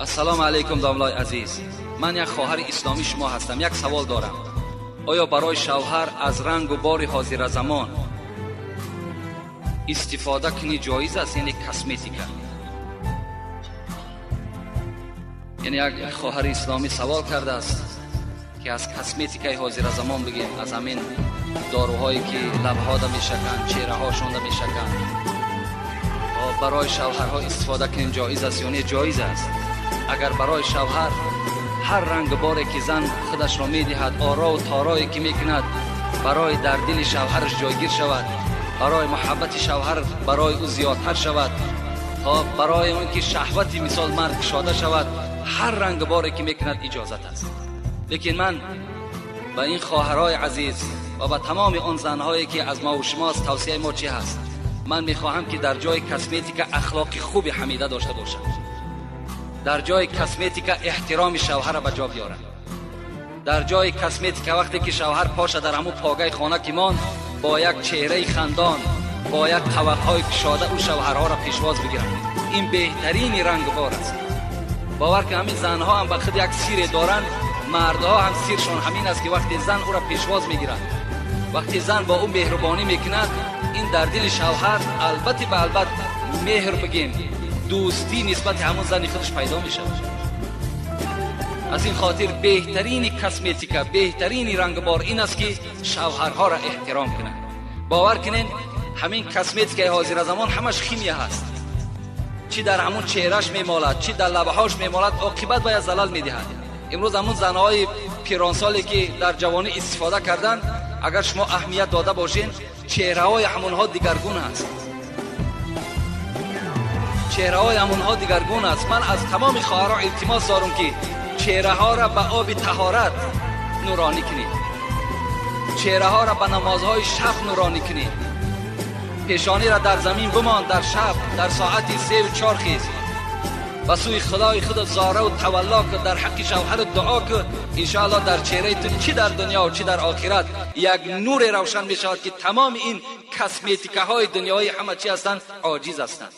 Ассалому алайкум домлаи азиз. Ман як хоҳари исломии шумо ҳастам. Як савол дорам. Оё барои шавҳар аз рангу бори ҳозиразамон истифода кунӣ ҷоиз аст, яъне косметика? Яъне як хоҳари исломӣ савол кардааст, ки аз косметикаи ҳозиразамон бигем, аз ҳамин доруҳое ки лабҳода мешаканд, чеҳраҳошонда мешаканд, барои шавҳарҳо истифода кунем ҷоиз аст ё не? Ҷоиз аст. Агар барои шавҳар ҳар рангу боре ки зан худашро медиҳад, орову торое ки мекунад, барои дар дили шавҳараш ҷойгир шавад, барои муҳаббати шавҳар барои ӯ зиёдтар шавад, то барои он ки шаҳвати мисол мард кушода шавад, ҳар рангу боре ки мекунад иҷозат аст. Лекин ман ба ин хоҳарҳои азиз ва ба тамоми он занҳое ки аз ма ва шумост, тавсияи мо чӣ ҳаст? Ман мехоҳам ки дар ҷои косметика ахлоқи хуби ҳамида дошта бошад, дар ҷои косметика эҳтироми шавҳарро ба ҷо биёрад, дар ҷои косметика вақте ки шавҳар поша дар ҳамун погаи хона ки монд, бо як чеҳраи хандон, бо як қавақҳои кушода ӯ шавҳарҳоро пешвоз бигирад. Ин беҳтарини рангу бор аст. Бовар ки ҳамин занҳо ҳам ба худ як сире доранд, мардҳо ҳам сиршон ҳамин аст, ки вақте зан ӯро пешвоз мегирад, вақте зан бо ӯ меҳрубонӣ мекунад, ин дар дили шавҳар албатта ба албат меҳр бигем, дӯстӣ нисбати ҳамон зани худаш пайдо мешавад. Аз ин хотир беҳтарини косметика, беҳтарини рангбор ин аст, ки шавҳарҳоро эҳтиром кунанд. Бовар кунед, ҳамин косметикаи ҳозиразамон ҳамаш химия ҳаст. Чӣ дар ҳамон чеҳраш мемолад, чӣ дар лабҳош мемолад, оқибат бояд залал медиҳад. Имрӯз ҳамон занҳои пиронсоле ки дар ҷавонӣ истифода карданд, агар шумо аҳамият дода бошед, чеҳраҳои ҳамонҳо дигаргун аст. Чеҳраҳои ҳамонҳо дигаргун аст. Ман аз тамоми хоҳарҳо илтимос дорам, ки чеҳраҳоро ба оби таҳорат нуронӣ кунед, чеҳраҳоро ба намозҳои шаб нуронӣ кунед. Пешониро дар замин бимон, дар шаб, дар соати 3 ва 4 хез, ба сӯи худои худ зораву тавалло кун, дар ҳаққи шавҳарат дуо кун. Иншоаллоҳ дар чеҳраи ту чӣ дар дунё чӣ дар охират як нуре равшан мешавад, ки тамоми ин косметикаҳои дунёӣ ҳама чӣ ҳастанд? Оҷиз ҳастанд.